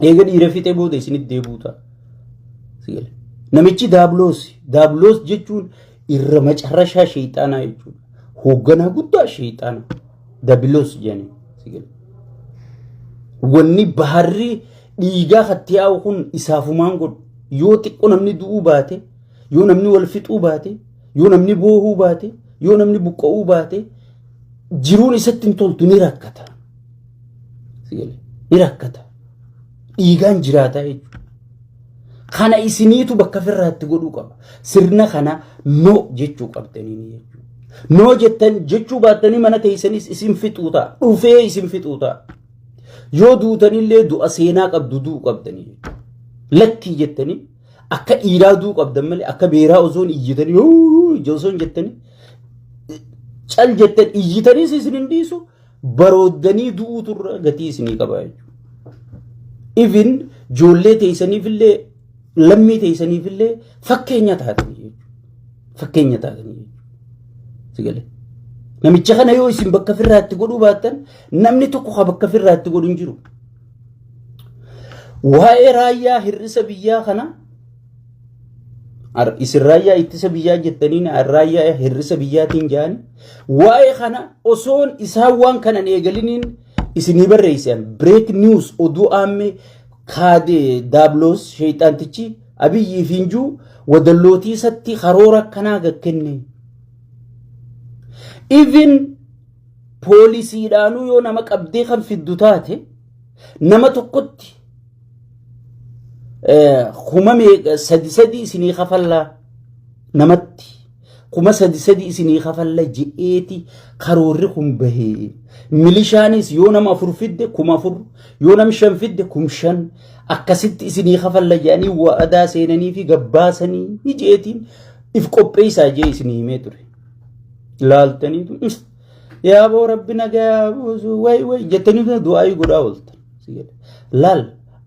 Eega dhiira fixee booda isinitti deebi'u ta'a. Namichi daabloos daabloos jechuun irra macarrashaa sheexaanaa jechuudha. Hoogganaa guddaa sheexaanaa dabiloos jedhanii. Wanni baharri dhiigaa katti yaa'u kun isaafumaan godhu. Yoo xiqqoo namni du'uu baate, yoo namni wal fixuu baate, yoo namni boohuu baate, yoo namni buqqa'uu baate, jiruun isatti hin toltu ni rakkata. Ni rakkata. Dhiigaan jiraataa jechuudha. Kana isiniitu bakka firraatti godhuu qaba. Sirna kana no jechuu qabdanii jechuudha. No jettan jechuu baattanii mana teessanis isin fixuu ta'a. Dhufee isin fixuu ta'a. Yoo duutanillee du'a seenaa qabdu du'uu qabdanii jechuudha. Lakkii jettanii akka dhiiraa du'uu qabdan malee akka beeraa osoon iyyitanii osoo hin jettanii cal jettan iyyitaniis isin hin dhiisu, barooddanii du'uutu irra gatii isinii qaba jechuudha. Even ijoollee teessaniifillee, lammii teessaniifillee fakkeenya taatanii jechuudha. Fakkeenya taatanii jechuudha. Sigalee. Namicha kana yoo isin bakka firraatti godhuu baattan, namni tokko ka bakka firraatti godhu hin jiru. Waa'ee raayyaa hir'isa biyyaa kana, isin raayyaa ittisa biyyaa jettanii, raayyaa hir'isa biyyaatiin jedhani, waa'ee kana osoon isaan waan kanan eegaliniin isinii barreessan. Break news, oduu aammee, kaadee daabloos sheexaantichi Abiyyii fi Injuu wadallootii isatti karoora akkanaa gakkenne. Even poolisiidhaanuu yoo nama qabdee kan fiddu taate, nama tokkotti kuma meeqa, sadi sadi isinii kafallaa, namatti 3000 isinii kafalla je'eeti karoorri kun bahee. Milishaanis yoo nama afur fidde 4000, yoo nam shan fidde 5000, akkasitti isinii kafalla jedhanii wa'adaa seenanii fi gabbaasanii je'eetiin if qopheessaa jee isinii himee ture. Laaltaniitu, "Yaa boo, rabbi nagaa buusu, way way," jettanii du'aayii godhaa ooltan. Laal,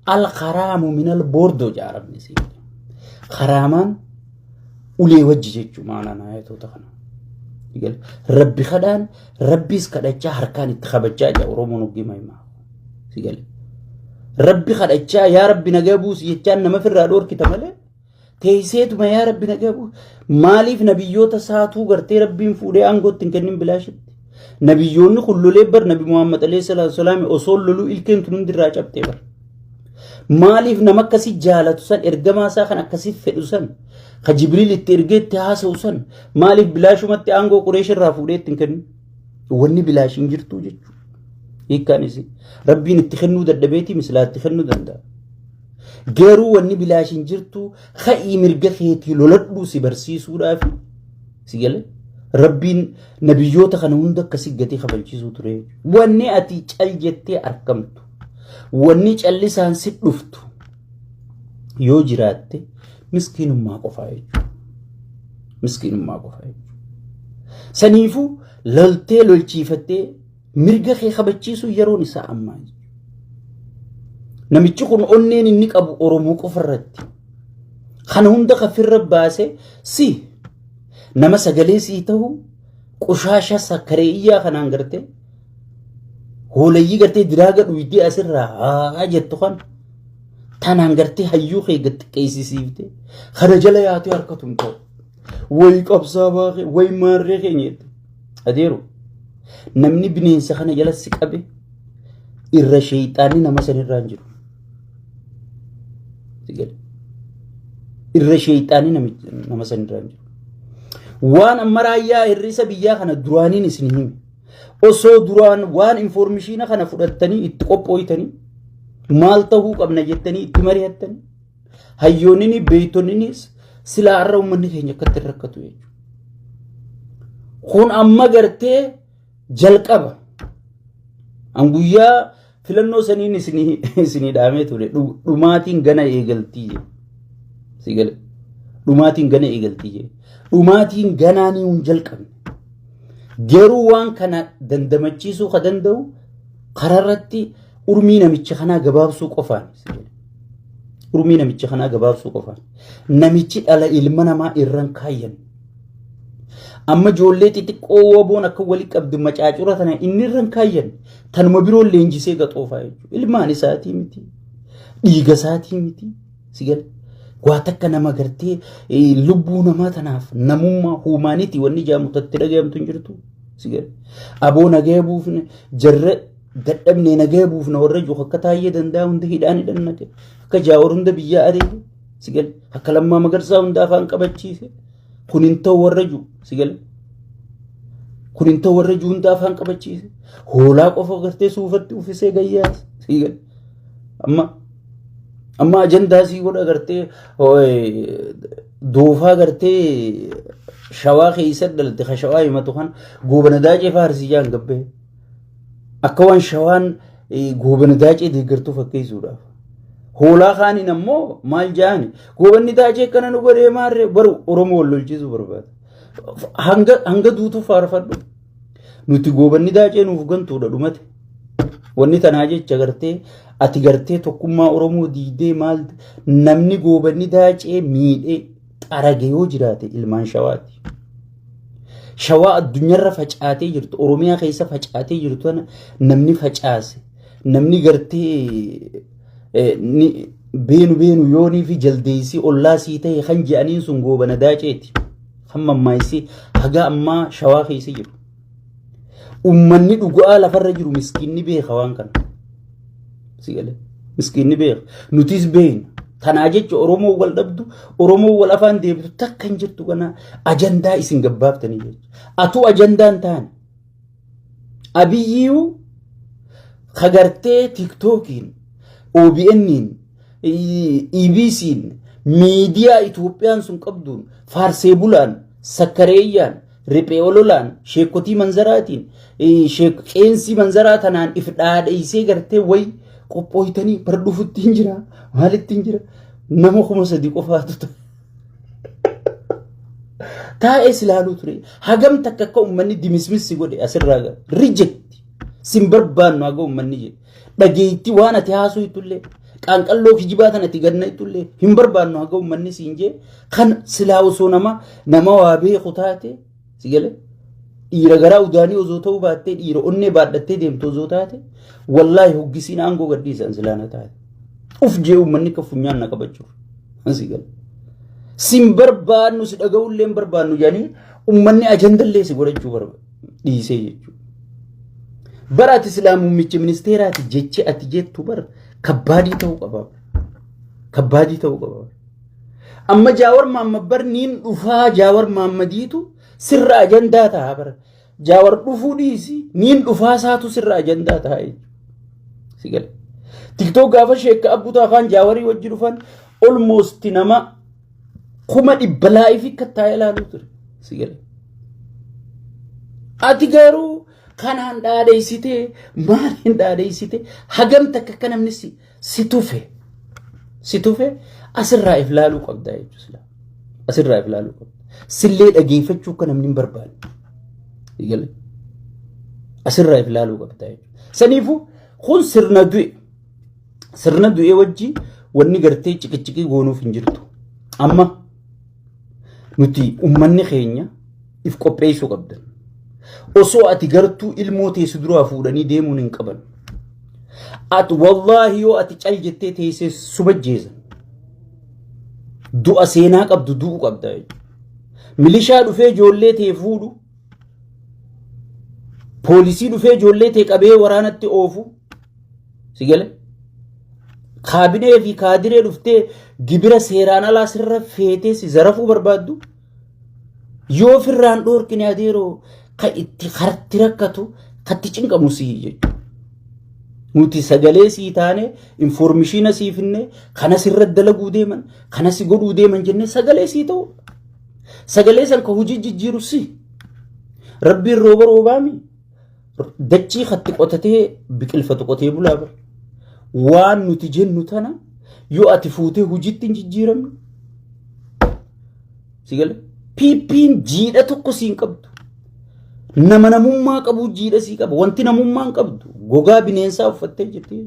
al-karaamu minal boordoo jaaramne si. Karaamaan ulee wajji jechuu maanaan ayatoota kana. Rabbi kadhaan, rabbiis kadhachaa harkaan itti kabajaa jira Oromoon hoggima himaa. Rabbi kadhachaa, "Yaa rabbi, nagaa buusi," jechaan nama firraa dhoorkita malee teesseetuma, "Yaa rabbi, nagaa buusi." Maaliif nabiyyoota saatuu gartee rabbiin fuudhee aangootti hin kennin bilaashitti? Nabiyyoonni kun lolee bar. Nabi Muhammad alayhi salaatu salaam osoo loluu ilkeen tun hundirraa cabxee bar. Maaliif nama akkasii jaalatu san, ergamaa isaa kan akkasii fedhu san, ka Jibriil itti ergee itti haasa'u san, maaliif bilaashumatti aangoo Qureesh irraa fuudhee itti hin kennu? Wanni bilaash hin jirtu jechuudha. Hiikkaan isii rabbiin itti kennuu dadhabeetii misilaa itti kennuu danda'a. Garuu wanni bilaash hin jirtu, ka'ii mirga keetii loladhuu si barsiisuudhaafi si galee rabbiin nabiyyoota kana hunda akkasii gatii kafalchiisuu ture. Wanni ati cal jettee argamtu, wanni callisaan si dhuftu yoo jiraatte, miskiinummaa qofaa jechuudha. Miskiinummaa qofaa jechuudha. Saniifuu loltee lolchiifattee mirga kee kabachiisuu yeroon isaa ammaa jechuudha. Namichi kun onneen inni qabu Oromoo qofa irratti. Kana hunda kafirra baasee si nama sagalee sii ta'u qushaasha sakkareeyyaa kanaan gartee hoolayyii gartee diraaga dhuydee asirraa haa jettu kan tanaan gartee hayyuu kee gad xiqqeessisiifte kana jala yaatee harka tumtoo wayi qabsaa baaqee wayi maarree keenya jette. Adeeru, namni bineensa kana jala si qabe irra sheeyxaanni nama sanirraa hin jiru. Irra sheeyxaanni nama sanirraa hin jiru. Waan amma raayyaa hir'isa biyyaa kana duraaniin isin hime. Osoo duraan waan information kana fudhattanii itti qophooytanii, maal ta'uu qabna jettanii itti mari'attanii, hayyoonni beeytonninis silaa har'a uummanni keenya akkatti rakkatu jechuudha. Kun amma gartee jalqaba. An guyyaa filannoo saniin isinii dhaamee ture, dhumaatiin gana eegaltii jedhe. Si gale. Dhumaatiin gana eegaltii jedhe. Dhumaatiin ganaanii hin jalqabne. Garuu waan kana dandamachiisuu ka danda'u kararratti urmii namicha kanaa gabaabsuu qofaan. Si gale. Urmii namicha kanaa gabaabsuu qofaan. Namichi dhala ilma namaa irran kaayyan. Amma ijoollee xixiqqoo woboon akka wali qabdu macaacura tana inni irran kaayyan, tanuma biroon leenjisee gaxoofaa jechuudha. Ilmaan isaatii miti. Dhiiga isaatii miti. Si gale. Waa takka nama gartee lubbuu namaa tanaaf namummaa humanity wanni jedhamu tatti dhagayamtu hin jirtu. Si gale. Aboo, nagaya buufne, jarra dadhabnee nagaya buufne, warra jiru akka Taayyee Danda'a hunda hidhaan hidhannate, akka Jaawar hunda biyyaa adeeme, si gale, akka Lammaa Magarsaa hunda afaan qabachiise, kun hin ta'u warra jiru, si gale, kun hin ta'u warra jiru hunda afaan qabachiise, hoolaa qofa gartee suufatti uffisee gayyaas, si gale. Amma Amma ajandaa sii godha gartee doofaa gartee Shawaa keessa dhalte ka Shawaa himatu kan Goobana Daacee faarsii jaan gabbee. Akka waan Shawaan Goobana Daacee deeggartuu fakkeessuudhaaf. Hoolaa kaaniin ammoo maal jaani Goobanni Daacee akkana nu godhee maarree baru Oromoo wal lolchiisuu barbaada. Hanga duutu faarfadhu. Nuti Goobanni Daacee nuuf gantuudha dhumate. Wanni tanaa jecha gartee ati gartee tokkummaa Oromoo diidee maal namni Goobanni Daacee miidhee xarage yoo jiraate ilmaan Shawaati. Shawaa addunyaarra facaatee jirtu, Oromiyaa keessa facaatee jirtu tana namni facaase, namni gartee beenu beenu yoonii fi jaldeessii ollaa sii ta'e kan je'aniin sun Goobana Daaceeti. Kan mammaayisii haga ammaa Shawaa keessa jiru. Ummanni dhugaa lafarra jiru miskiinni beeka waan kana. Si galee miskiinni beeka. Nutis beekna. Tanaa jecha Oromoo wal dhabdu, Oromoo wal afaan deebitu takka hin jirtu kana ajandaa isin gabbaaftanii jecha. Atuu ajandaa hin taane. Abiyyuu kagartee TikTokiin, OBN'n, EBC'n, miidiyaa Itoophiyaan sun qabduun, faarsee bulaan, sakkareeyyaan, riphee ololaan, sheekotii manzaraatiin, qeensii manzaraa tanaan if dhaadheessee gartee wayi qophooytanii bar dhufutti hin jira, maalitti hin jira, nama 3000 qofaatu ta'a. Taa'ee ilaaluu ture. Hagam takka akka uummanni dimismissi godhe asirraa reject sin barbaannu haga uummanni jedhe. Dhageettii waan ati haasoo ittullee qaanqalloo kijibaa tan ati ganna ittullee hin barbaannu haga uummanni siin jee kan silaa osoo nama waa beeku taate si galee dhiira garaa udaanii osoo ta'uu baattee dhiira onnee baadhattee deemtu osoo taate wallaahi hoggisiin aangoo gadhiisan silaana taate. Uf jee uummanni akka funyaan na qabachuuf si galee. Sin barbaannu si dhaga'ullee hin barbaannu jedhanii uummanni ajandallee si godhachuu barbaada dhiisee jechuudha. Bara ati silaa muummicha ministeeraati jechi ati jettu bara kabbaadii ta'uu qaba. Kabbaadii ta'uu qaba. Amma Jaawar Maammad bar niin dhufaa Jaawar Maammadiitu sirra ajandaa ta'a bara. Jaawar dhufuu dhiisi niin dhufaa isaatu sirra ajandaa ta'a jechuudha. Si gala. TikTok gaafa sheekka abbutaa afaan Jaawarii wajji dhufan almost nama 100,000 live kattaa'ee ilaaluu ture. Si gala. Ati garuu kanaan dhaadheessitee maaliin dhaadheessitee hagam takka akka namni si tufe si tufe asirraa if laaluu qabda jechuudha. Asirraa if laaluu qabda. Sillee dhageeffachuu akka namni hin barbaanne. Si gala. Asirraa if laaluu qabda jechuudha. Saniifuu kun sirna du'e. Sirna du'e wajji wanni gartee ciqiciqii goonuuf hin jirtu. Amma nuti uummanni keenya if qopheessuu qabdan. Osoo ati gartuu ilmoo teessu duraa fuudhanii deemuun hin qaban. Ati wallaahi yoo ati cal jettee teessee subajjeesan. Du'a seenaa qabdu du'u qabda jechuudha. Milishaa dhufee ijoollee tee fuudhu. Poolisii dhufee ijoollee tee qabee waraanatti oofu. Si gale? Kaabinee fi kaadiree dhuftee gibira seeraan alaa sirra feetee si zarafuu barbaaddu. Yoo firraan dhoorkine adeeroo ka itti harti rakkatu katti cinqamu sii jechuudha. Nuti sagalee sii taane information sii finne kana sirra dalaguu deeman kana si godhuu deeman jennee sagalee sii ta'u. Sagalee san ka hojii jijjiiru si. Rabbiin rooba roobaami. Dachii katti qotatee biqilfatu qotee bulaa bara. Waan nuti jennu tana yoo ati fuutee hojiitti hin jijjiiramne. Si gala? PP'n jiidha tokko siin qabdu. Nama namummaa qabu jiidha sii qaba. Wanti namummaa hin qabdu gogaa bineensaa uffattee jirti.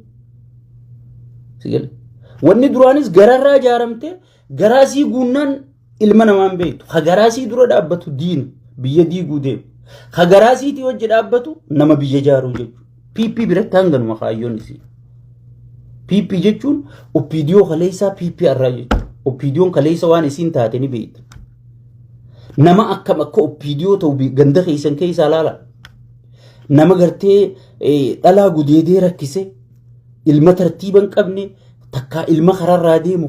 Si gala? Wanni duraanis gararraa ijaaramtee garaa sii guunnaan ilma namaa hin beektu. Ka garaa sii dura dhaabbatu diina biyya diiguu deemu. Ka garaa siitii wajji dhaabbatu nama biyya ijaaruu jechuudha. PP biratti hanganuma kaayyoon isii. PP jechuun OPDO kaleessaa PP irraa jechuudha. OPDOn kaleessa waan isiin taate ni beekta. Nama akkam akka OPDO ta'u ganda keessan keessaa ilaala. Nama gartee dhalaa gudeedee rakkise ilma tartiiba hin qabne Takkaa ilma kararraa deemu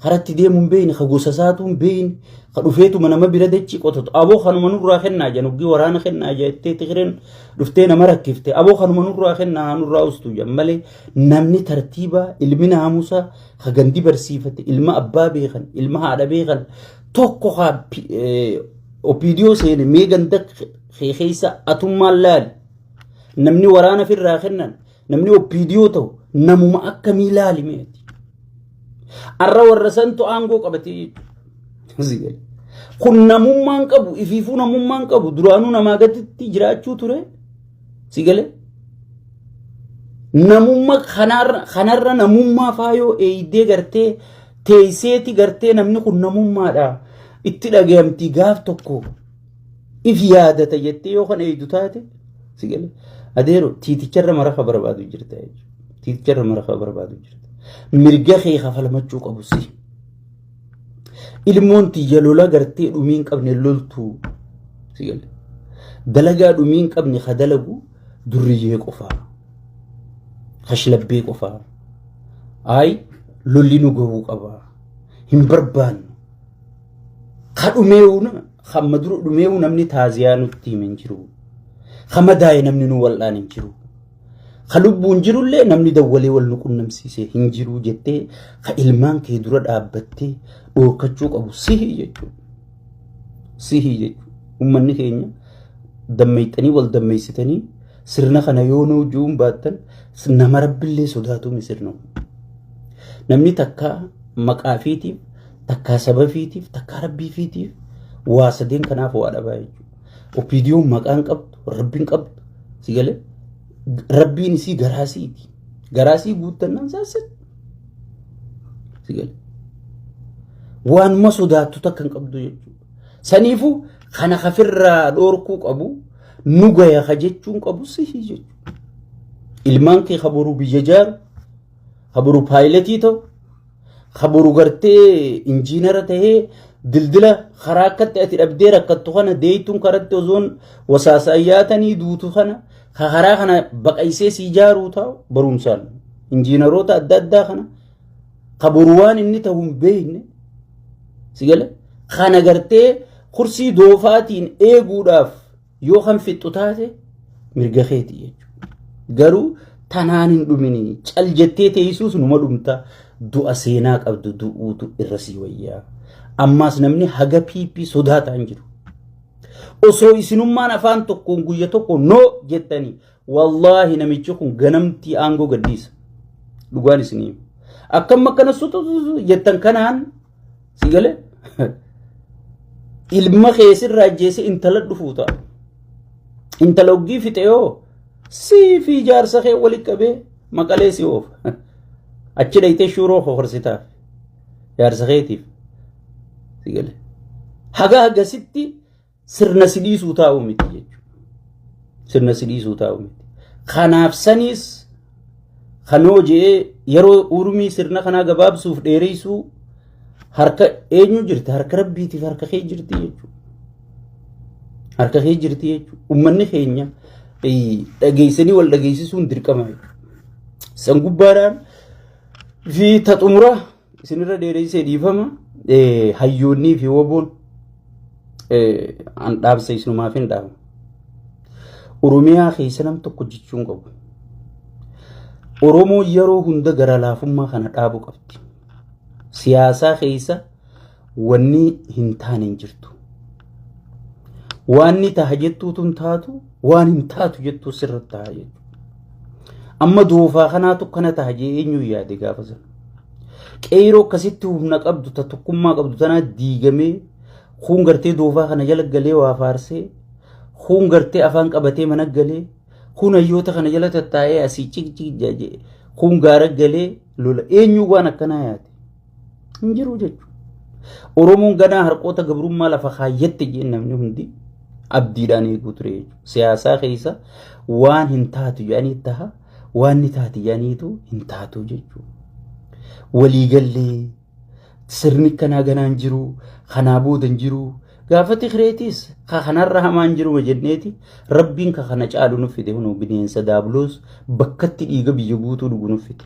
karatti deemu hin beeyne, ka gosa isaatu hin beeyne, ka dhufeetuma nama bira dachii qotatu. Aboo kanuma nurraa kennaa jedhan, oggii waraana kennaa jettee Tigreen dhuftee nama rakkifte, aboo kanuma nurraa kennaa haa nurraa ustu jedhan malee, namni tartiibaa, ilmi naamusaa, ka gandi barsiifate, ilma abbaa beekan, ilma haadha beekan tokko ka OPDO seene mee ganda keessa atummaan laali. Namni waraana firraa kennan, namni OPDO ta'u namuma akkamii laali meeti. Arra warra santu aangoo qabatee jechuudha. Kun namummaan qabu, ifiifuu namummaan qabu, duraanuu namaa gaditti jiraachuu ture. Si galee? Namummaa kanarra namummaa faayoo eeydee gartee teesseeti gartee namni kun namummaadha. Itti dhagayamti gaaf tokko if yaadata jettee yoo kan eeydu taate, si galee? Adeero, tiiticharra marafa barbaadu jirta jechuudha. Tiiticharra marafa barbaadu jirta. Mirga kee kafalmachuu qabu si. Ilmoon tiyya lola gartee dhumii hin qabne loltuu. Si galee? Dalagaa dhumii hin qabne ka dalagu durriyyee qofaa. Kashlabbee qofaa. Ayi, lolli nu gahuu qaba. Hin barbaannu. Ka dhumeewu, hamma dura dhumeewu namni taaziyaa nutti hime hin jiru. Ka madaa'e namni nu wal'aan hin jiru. Ka lubbuun jirullee namni dawwalee wal nu qunnamsiise hin jiru jettee ka ilmaan kee dura dhaabbattee dhoorkachuu qabu sihi jechuudha. Sihi jechuudha. Uummanni keenya dammeeyxanii wal dammeessitanii sirna kana yoo nuu juun baattan, nama rabbillee sodaatu sirna. Namni takka maqaa fiitiif, takkaa saba fiitiif, takkaa rabbii fiitiif, waa sadeen kanaaf waa dhabaa jechuudha. OPDOn maqaan qabdu, rabbiin qabdu, si galee, rabbiin isii garaasiiti. Garaasii guuttannaan saasset. Si galee. Waanuma sodaattu takka hin qabdu jechuudha. Saniifuu kana kafirraa dhoorkuu qabu, nu gaya ka jechuun qabu sihi jechuudha. Ilmaan kee ka boru biyya jaaru, ka boru paayilatii ta'u, ka boru gartee injiinara tahee dildila karaa akkatti ati dhabdee rakkattu kana, deeytuun karatti osoon wasaasaan yaatanii duutu kana, ka karaa kana baqaysee si ijaaruu ta'u, barumsaan injiinaroota adda addaa kana, ka boru waan inni ta'u hin beekne, si gale, kana gartee kursii doofaatiin eeguudhaaf yoo kan fixxu taate mirga keeti jechuudha. Garuu tanaan hin dhumini, cal jettee teessuus numa dhumta, du'a seenaa qabdu du'uutu irra sii wayyaa. Ammaas namni haga PP sodaataa hin jiru. Osoo isinummaan afaan tokkoon guyya tokko no jettanii, wallaahi namichi kun ganamtii aangoo gadhiisa. Dhugaan isinii. Akkam akkana sutu jettan kanaan, si galee, ilma keessirraa ajjeese intala dhufuu ta'a. Intala oggii fixe yoo sii fi jaarsa kee walitti qabee maqalee si oofa. Achi dhayitee shuuroo hohorsitaaf jaarsa keetiif. Si galee. Haga hagasitti sirna si dhiisuu taa'u miti jechuudha. Sirna si dhiisuu taa'u miti. Kanaaf saniis kanoo je'ee yeroo urmii sirna kanaa gabaabsuuf dheereessuu harka eenyu jirti? Harka rabbiitiif harka kee jirti jechuudha. Harka kee jirti jechuudha. Uummanni keenya dhageessanii wal dhageessisuun dirqama jechuudha. San gubbaadhaan fi ta xumura isinirra dheereessee dhiifama, hayyoonnii fi woboon an dhaabsa isinumaaf hin dhaaba. Oromiyaa keessa nam tokko jechuun qabu. Oromoo yeroo hunda gara laafummaa kana dhaabuu qabdi. Siyaasaa keessa wanni hin taane hin jirtu. Waan ni taha jettuutu hin taatu, waan hin taatu jettuu sirra taha jechuudha. Amma doofaa kanaatu kana taha jee eenyuun yaade gaafa sana? Qeeroo akkasitti humna qabdu, ta tokkummaa qabdu tanaa diigamee, kuun gartee doofaa kana jala galee waa faarsee, kuun gartee afaan qabatee mana galee, kuun hayyoota kana jala tattaa'ee asii cik cik jedhe, kuun gaara galee lola, eenyuu waan akkanaa yaade? Hin jiru jechuudha. Oromoon ganaa harqoota gabrummaa lafa kaayyatte jeen namni hundi abdiidhaan eeguu ture jechuudha. Siyaasaa keessa waan hin taatu jedhanii taha, waan ni taati jedhaniitu hin taatu jechuudha. Waliigallee sirni kanaa ganaan jiru, kanaa booda hin jiru. Gaafa Tigireetis ka kanarra hamaan jiru jenneeti, rabbiin ka kana caalu nuuf fide, hunoo bineensa daabloos bakkatti dhiiga biyya guutuu dhugu nuuf fide.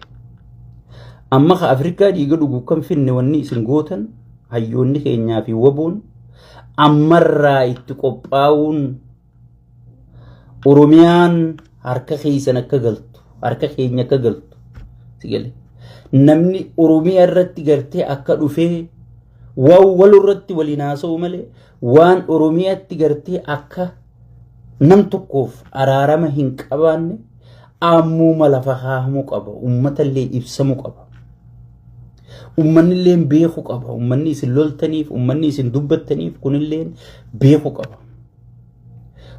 Amma ka Afrikaa dhiiga dhugu kan finne wanni isin gootan hayyoonni keenyaa fi waboon ammarraa itti qophaa'uun Oromiyaan harka keessan akka galtu, harka keenya akka galtu si galee. Namni Oromiyaa irratti gartee akka dhufee waan wal irratti waliin haasa'u malee waan Oromiyaatti gartee akka nam tokkoof araarama hin qabaanne ammuma lafa kaa'amuu qaba. Uummata illee ibsamuu qaba. Uummanni illee beekuu qaba. Uummanni isin loltaniif, uummanni isin dubbattaniif kunillee beekuu qaba.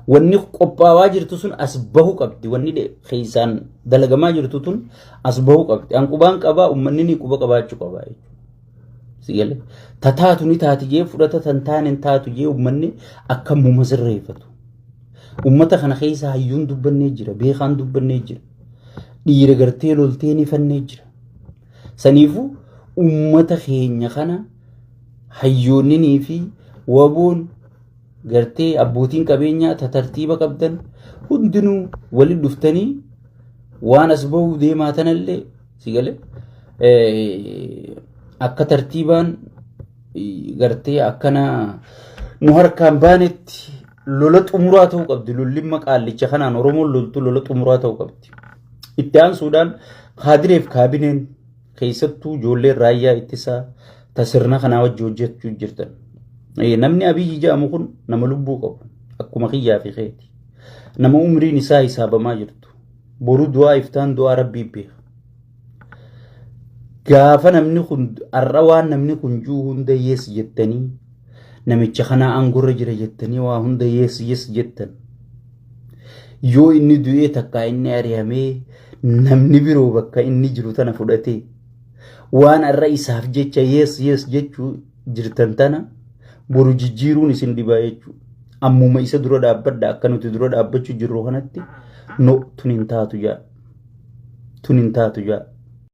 Wanni qophaawaa jirtu sun as bahu qabdi. Wanni keessaan dalagamaa jirtu tun as bahu qabdi. An qubaan qabaa, uummanni ni quba qabaachuu qaba jechuudha. Si galee? Tataatu ni taati jee fudhata, tan taane hin taatu jee uummanni akka muma sirreeffatu. Uummata kana keessa hayyuun dubbannee jira, beekaan dubbannee jira. Dhiira gartee loltee ni fannee jira. Saniifuu uummata keenya kana hayyoonninii fi waboon gartee abbootiin qabeenyaa tatartiiba qabdan hundinuu waliin dhuftanii waan as bahuu deemaa tanallee si galee akka tartiibaan gartee akkana nu harkaan baanetti lola xumuraa ta'uu qabdi. Lolli qaallicha kanaan Oromoon loltu lola xumuraa ta'uu qabdi. Itti aansuudhaan kaadireef kaabineen keessattuu ijoolleen raayyaa ittisaa ta sirna kanaa wajji hojjechuu jirtan. Namni Abiyyi jedhamu kun nama lubbuu qabu akkuma kiyyaa fi keeti. Nama umriin isaa hisaabamaa jirtu. Boru du'aa iftaan du'aa rabbii beeka. Gaafa namni kun har'a waan namni kun jiru hunda yes jettanii namicha kanaa aangorra jira jettanii waa hunda yes yes jettan. Yoo inni du'ee takkaa inni ari'amee namni biroo bakka inni jiru tana fudhatee waan har'a isaaf jecha yes yes jechuu jirtan tana boru jijjiiruun isin dhibaa jechuudha. Ammuma isa dura dhaabbadha, akka nuti dura dhaabbachuu jirru kanatti no, tun hin taatu jaa. Tun hin taatu jaa.